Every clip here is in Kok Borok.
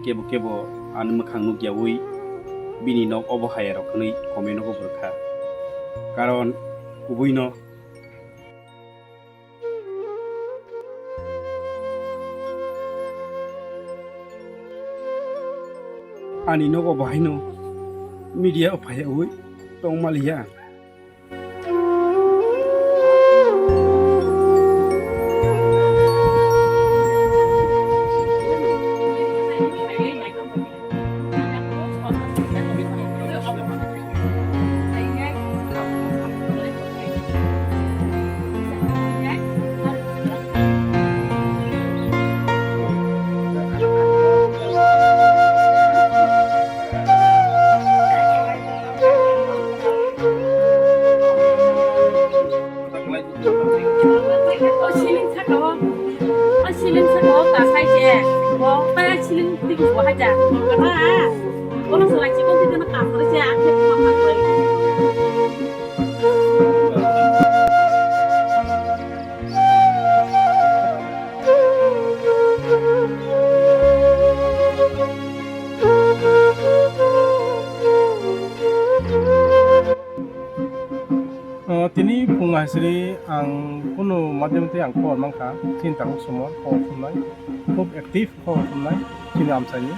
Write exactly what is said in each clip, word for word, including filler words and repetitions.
Kebo kebo ani mwkhang nukyaui bini nok obo hai rok hwnwi comment o bo rwkha. Karon kubuino ani nogo bahaino media o phaiyaui tongmaliya. O siling saka o, o siling saka o ta sai se, o ta siling tiki bo haja, kata, o no salai chikon tiki na kasar se, a khe thamma koi. O, tini phung hai siri ang kunu madhyam tei ang khobor mankha, chini tabuk somo khobor thumnai, khub active khobor thumnai chini amchaini.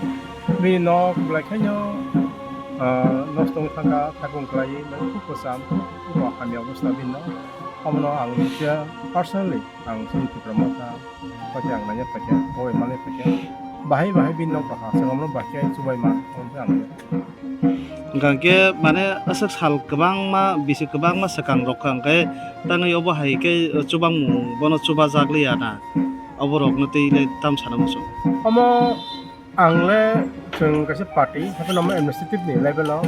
Bini nok belai khaino, ah, nosto wngwi thangkha, thakung kwlaiwi, belai khub kwcham, bo hamya obostha bini nok. Omono ang nukya personally, ang chini Tipra Motha, Hwnkhe ang naina phaikha, bo bai manwi phaikha. Bahai bahai bini nok rok ha, chwng omono bahai khe chubaima, omono ang. Hwnkhe mane aswk sal kwbangma, bisi kwbangma swkang rok kha, hwnkhe tangwi obo hai khe chubangmung bono chubajak liya na, obo rokno tei le tam sana muchung. Omo ang le chwng kaisa party, hapheno omo administrative ni level o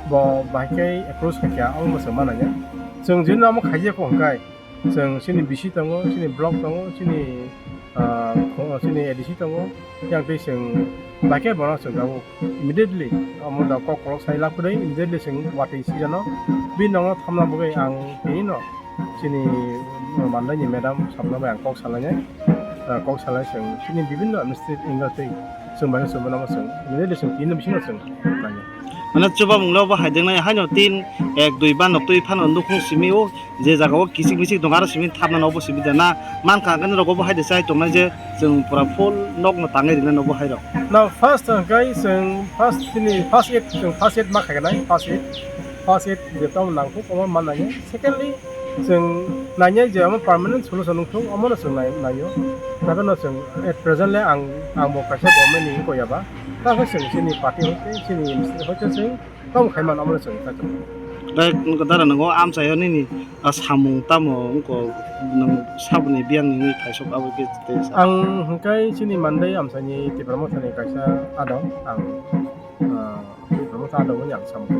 bo bahai khe approach khaikha, omo bo chwng mananya. Chwng jino omo khaiya kho hwnkhe, Chwng chini B C tongo, chini block tongo, chini, ah, kho-, chini A D C tongo. Yang twi chwng bahai khe bono chwng tabuk immediately omo da kok kolok sai laphurwi immediately chwng watwi sijano. Bini nokno thamna bagwi ang tini no chini mandaini madam sabna bai ang kok salainai. Ah, kok salai chwng chini bibinno administrative angle twi chwng bahai chwng bono chwng immediately chwng tini no bisingo chwng lainai. Mane chubamung le obo hai dengnai haino tin ek dui ba nok twi phano nukhung simi o. Je jaga o kichik michik tongo, aro simi thapnani obo simi da na. Mankha hwnkhe norok obo hai de chai tongnai je chwng pura full nokno tangwi rinani obo hai rok. No, first hwnkhe chwng first chini first aid, chwng first aid ma khainai, first aid. First aid je tamo nangkuk omo ma nainai. Secondly, chwng nainai je omo permanent solution wngthung, omono chwng nai-, naio. Tei no chwng at present le ang, ang bo kaisa government ni wngkha ya ba. Tamo chwng chini party hoite chini hoite chwng Tamo khai mano, omono chwng kha. Dai, dara, nwngo amchaio nini, ah, samung tamo wngkha, nwng saboni biyangni wngwi phaisok abo khe tei sa. Ang hwnkhe chini mandai amchaini Tipra Mothani kaisa adong, ang, ah, Tipra Motha adong wngwi ang samung.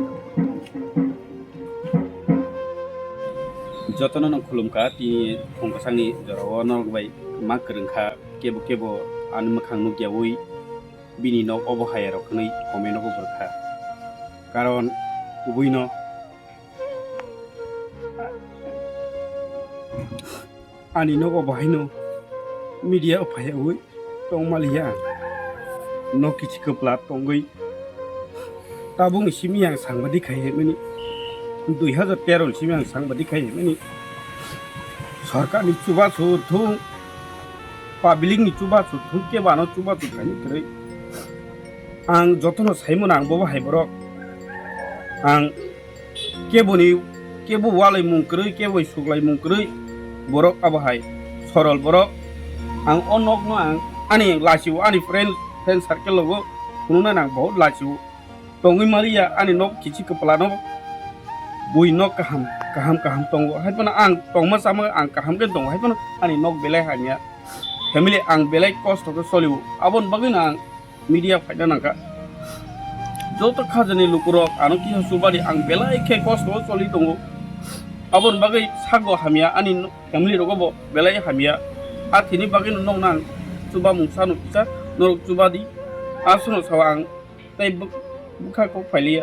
Jotono no khulumkha, tini phung kwchangni jorao norok bai ma kwrwngkha, kebo kebo ani mwkhang nukyaui. Bini nok obo hai rok hwnwi comment o bo rwkha. Karon kubuino ani nok obo haino media o phaiyaui tongmaliya. Nok kichi kwpla tongwi tabukni simi ang sangbadik khai hwnmani, dui hazar tero ni simi ang sangbadik khai hwnmani. Sorkarni chubachu thung, public ni chubachu thung, kebo ano chubachu khaini kwrwi. Ang jotono saimano ang bobo hai borok. Ang keboni, kebo walaimung kwrwi, kebo suklaimung kwrwi borok abo hai sorol borok. Ang o nokno ang ani lachio, ani friend, friend circle logo phunuknani ang bahut lachio. Tongwi maliya ani nok kichi kwplano bui nok kaham, kaham, kaham tongo. Haiphano ang tongma chama ang kaham khe tongo. Haiphano ani nok belai hamya. Family ang belai kosto khe solio. Aboni bagwino ang media phaina nangkha. Joto khajani lukurok ano kisa chubadi ang belai khe kosto o choli tongo. Aboni bagwi sago hamya ani family rogo bo belai hamya. A thini bagwino nokno ang chubamung sano kisa norok chubadi. Aswkno sao ang. Tei bwk-, bwkha kok phailiya.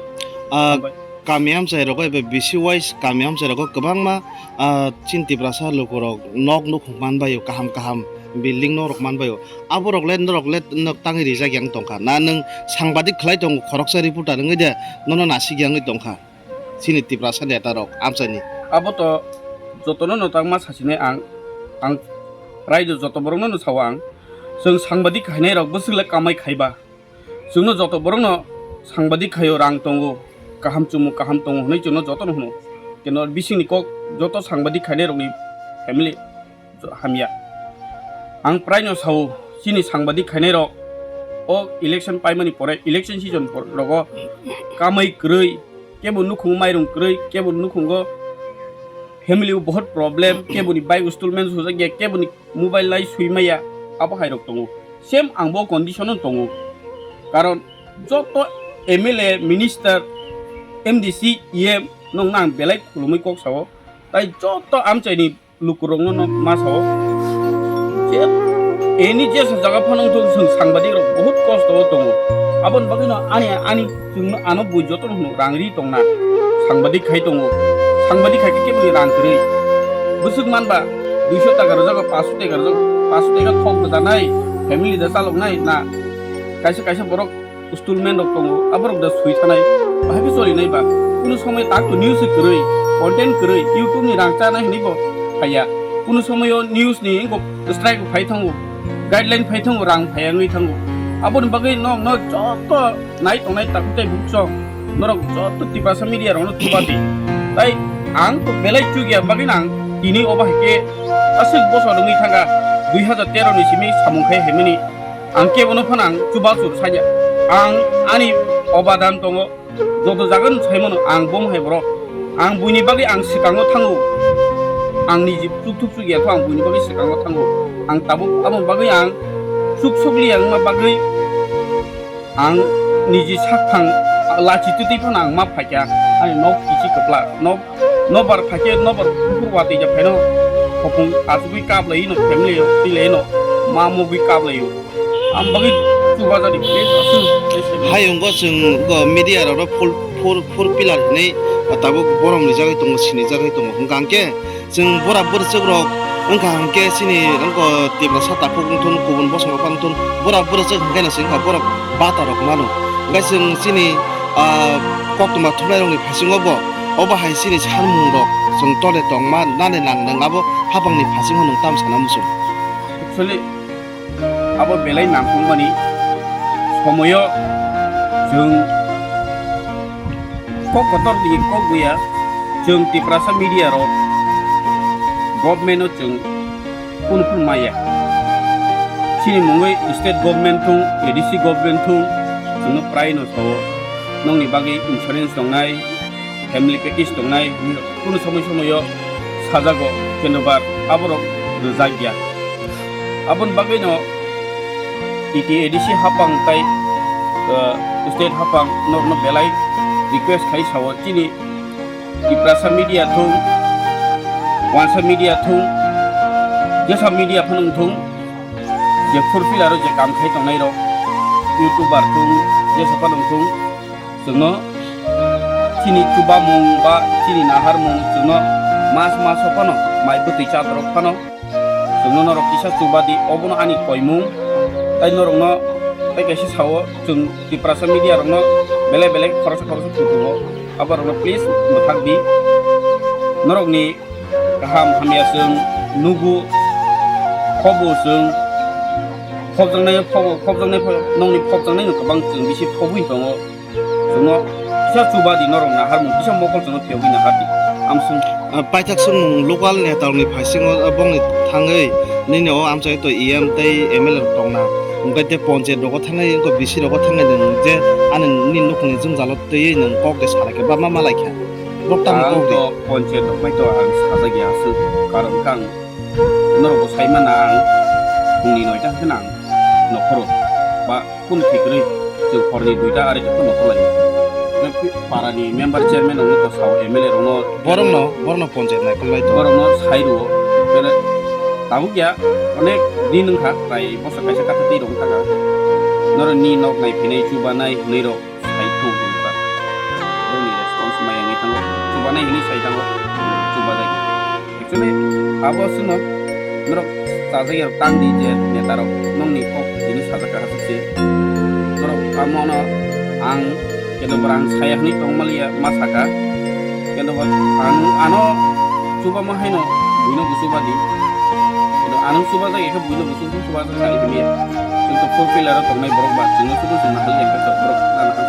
Ah, hambai. Kami amchai rogo eba B C wise kami amchai rogo kwbangma, ah, chini Tiprasa lukurok nok nukhung manbaio, kaham kaham building nok rok manbaio. Aborok le norok le nok tangwi rijak yang tongkha. Na nwng sangbadik khlai tongo, khoroksa reporter wngwi de nono nasik yangwi tongkha. Chini Tiprasa neta rok amchaini. Abo to jotono no tangma sachine ang, ang raida joto borokno no sao ang. Chwng sangbadik khainai rok bwswk le kamai khaiba. Chwngno joto borokno sangbadik khaio, rang tongo, kaham chumung kaham tongo hwnwi chwngno jotono hwno. Keno bisingni kok joto sangbadik khainai rokni family hamya. Ang praino sao, chini sangbadik khainai rok o election paimani pore, election season por-, rogo kamai kwrwi, kebo nukhungo mairung kwrwi, kebo nukhungo family o bohot problem, keboni bike installment sujak ya, keboni mobile lai sui maya, abo hai rok tongo. Same ang bo condition o tongo. Karon joto M L A, minister, M D C, E M nong nang belai khulumui kok sao. Tai joto amchaini lukurokno no ma sao. Je, eni jesa jaga phano wngthok, chwng sangbadik rok bohot kosto o tongo. Aboni bagwi no ani, ani Chwngno ano bui jotono hwno rang ri tongna. Sangbadik khai tongo. Sangbadik khai khe keboni rang kwrwi. Bwswk manba duiso taka rwjago, paanso taka rwjago, paanso taka thok rwjanai, family da chaloknai na. Kaisa kaisa borok installment rok tongo, aborok da sui thanai, bahai khe cholinai ba. Kunu somoi tak to news kwrwi, content kwrwi, YouTube ni rang chanai hwnwi bo phaiya. Kunu somoi o news ni wngkok strike phai thango, guideline phai thango, rang phai wngwi thango. Aboni bagwi nokno joto nai tongnai takhuk tei bukchok, norok joto Tiprasa media rokno chuba di. Tai ang to belai chukya bagwi nang tini obo hai khe aswk bosor wngwi thangkha, dui hazar tero ni simi samung khai haimani. Ang kebono phano ang chuba chur sakya. Ang ani obadan tongo, joto jaga no saimano ang bom hai borok. Ang buini bagwi ang swkango thango. Ang niji chukthuk chukya kho ang buini bagwi swkango thango. Ang tabuk aboni bagwi ang chuk sukliya wngma bagwi ang niji sakphang lachi twtwi phano ang ma phaikha. Ani nok kichi kwplak, nok, nobar phaikhe nobar buphur watwi ja phaino hopung achugwi kaplaino, family o twilaino, ma mugwi kaplaio. Ang bagwi chuba jadi please aswk. Hai wngkha chwng go media rok phul phul phul pillar hinwi tabuk borom rijagwi tongo, sinijagwi tongo. Hwnkha hwnkhe chwng bura bwrwchwk rok wngkha hwnkhe chini wngkha Tiprasa takhuk wngthun, kubun bosong rok wngthun, bura bwrwchwk hwnkhe no chwng wngkha borok bata rok mano. Hwnkhe chwng chini, ah, koktwma thumnai rokni phasingo bo obo hai chini sanmung rok chwng tole tongma nani nang nang abo hapangni phasingo nwng tam sana muchung. Actually, abo belai nangkukmani somoyo chwng kok kotor ni kok buya, chwng Tiprasa media rok government o chwng kunu phano maya. Chini mungwi state government thung, A D C government thung, chwngno prai no sao, nokni bagwi insurance tongnai, family package tongnai, kunu somoi somoyo sajago, kendo ba aborok rwjak ya. Aboni bagwino T T A D C hapang tai, uh, state hapang norokno belai request khai sao, chini Tiprasa media thung, Wansa media thung, jesa media phano wng thung, je phurphilaro je kam khai tongnai rok, YouTuber thung, jesa phano wng thung, chwngno chini chubamung ba chini naharmung chwngno mas maso phano mai bwtwi chatorok phano. Chwngno norok kisa chuba di, obono ani koimung. Tai norokno tai kaisa sao, chwng Tiprasa media rokno belai belai khoroksa khoroksa kutungo, aborokno please mwthak di. Norokni kaham hamya chwng nugo, khobo chwng khobjaknai, khobo khobjaknai, nokni khobjaknai no kwbang chwng bisi khobwi tongo. Chwngno kisa chuba di norok naharmung, kisa mokol chwngno phiyogwi nahar di. Amswng. Ah, paithak swngmung local neta rokni phaisingo, ah, bongni thangwi nini o amchai to E M tei M L A rok tongna. Hwnkhe tei ponchayat rogo thangwi wngkha B C rogo thangwi nwng je ani nini nukhungni jwngjalo twiwi nwng kok de salaikha ba ma malaikha. Borok tamo kok de. Ang to ponchayat rok bai to ang sajagya aswk, karon kang norokbo saimana ang phungni noita khe nang nokhoro ba Kunu khikrwi chwng horni duita arai khe phano nokholai. Parani member chairman rokno to sao, M L A rokno. Borokno, borokno ponchayat naikolnai to. Borokno sai rwo. Bele tabuk ya onek din wngkha, prai bosor kaisa kaisa twi rok wngkha. Norok ni nok nai phinai chubanai hwnwi rok sai thung wngkha. Borokni response maya. chubanai hinwi sai thango, chubajak. Actually, abo chwngno norok chajak rok tang di je neta rok nongni kok hinwi sajak kha se. Norok amo no ang kendo borang saya hinwi tong maliya ma saka. Kendo bo ang ano chubama haino buino bo chuba di. Kendo ano chubajak ekhe buino bo chuba chuba sai hinwi. Chwng to four wheeler o tongnai borok ba chwngno chuba chwngno haliya khe borok nana ha.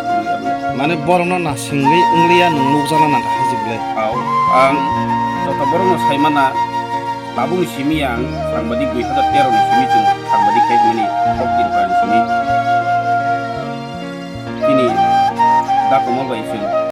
Mane borokno na singwi wngliya nwng nukjakna nang kha se belai. Ao, ang joto borokno saimana, tabukni simi ang sangbadik dui hazar tero ni simi chwng sangbadik khaimani kok tirpani simi. Tini da komal bai chwng